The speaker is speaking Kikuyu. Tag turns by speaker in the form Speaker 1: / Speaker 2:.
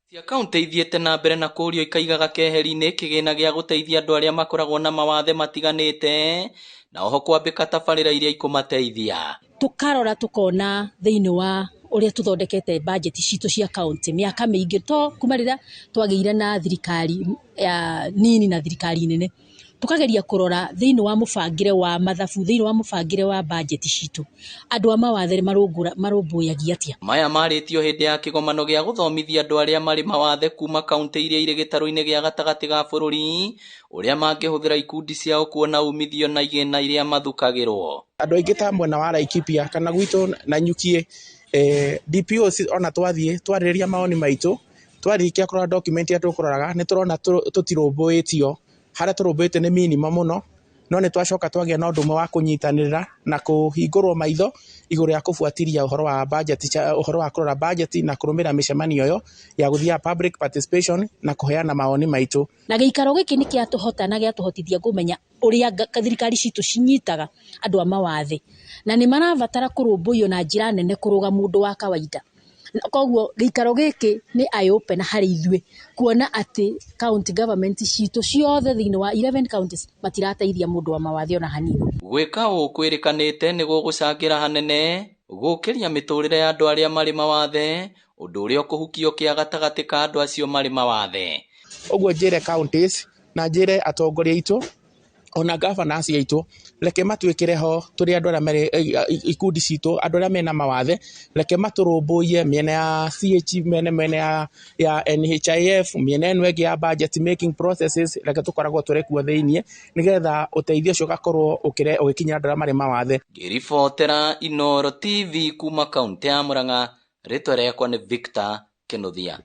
Speaker 1: Cia kauntĩ ithiĩte na mbere na kũũrio ikaigaga keheri-inĩ kĩgĩna gĩa gũteithia andũ arĩa makoragwo na mawathe matiganĩte na oho kwambĩka tabarĩra iria ikũmateithia.
Speaker 2: Tũkarora tũkona thĩinĩ wa ũrĩa tũthondekete budget citũ cia kaunti mĩaka mĩingĩ, to kuma rĩrĩa twagĩire na thirikari ya nini na thirikari nene, tũkageria kũrora thĩinĩ wa mũbangĩre wa mathabu, thĩinĩ wa mũbangĩre wa budget citũ, andũ a mawathe marũmbũyagia atĩa.
Speaker 1: Maya marĩtio hĩndĩ ya kĩgomano gĩa gũthomithia andũ arĩa marĩ mawathe kuma kauntĩ iria irĩ gĩtarũ-inĩ gĩa gatagatĩ ga bũrũri ũrĩa mangĩhũthĩra ikundi ciao kuona umithio na igĩna iria mathukagĩrwo.
Speaker 3: Andũ aingĩ ta mwena wa Laikipia kana gwitũ na Nyukie, DPO ona twathiĩ twarĩrĩria mawoni maitũ, twarĩkia kũrora document iria tũkũroraga nĩ tũrona tũtirũmbũĩtio, harĩa tũrũmbũĩtio nĩ minimum mũno, no nĩ twacoka twagĩa na ũndũ ũmwe wa kũnyitanĩra na kũhingũrwo maitho igũrũ rĩa kũbuatĩrĩria ũhoro wa budget, ũhoro wa kũrora budget na kũrũmĩrĩra mĩcemanio ĩyo ya gũthiaga public participation na kũheana mawoni maitũ.
Speaker 2: Na gĩikaro gĩkĩ nĩ kĩatũhota na gĩatũhotithia kũmenya ũrĩa thirikari citũ cinyitaga andũ a mawathe, na nĩ marabatara kũrũmbũiyo na njĩra nene kũrũga mũndũ wa kawaida. Koguo gĩikaro gĩkĩ nĩ eye opener harĩ ithuĩ kuona atĩ county government citũ ciothe thĩinĩ wa 11 counties matirateithia mũndũ wa mawathe ona hanini.
Speaker 1: Gwĩka ũũ kwĩrĩkanĩte nĩ gũgũcangĩra hanene gũkĩria mĩtũrĩre ya andũ arĩa marĩ mawathe, ũndũ ũrĩa ũkũhukio kĩa gatagatĩ ka andũ acio marĩ mawathe.
Speaker 3: Ũguo njĩre counties na njĩre atongoria aitũ ona governors aitũ, reke matwĩkĩre ho tũrĩ andũ arĩa marĩ ikundi citũ, andũ arĩa mena mawathe, reke matũrũmbũiye mĩena ya CH, mĩena ya NHIF, mĩena ĩno ĩngĩ ya budget making processes, reke tũkoragwo tũrĩ kuo thĩiniĩ nĩgetha ũteithio ũcio ũgakorwo ũgĩkinyĩra andũ arĩa marĩ mawathe.
Speaker 1: Ngĩribotera Inooro TV kuma kaunti ya Murang'a, rĩtwa rĩakwa nĩ Victor Kinuthia.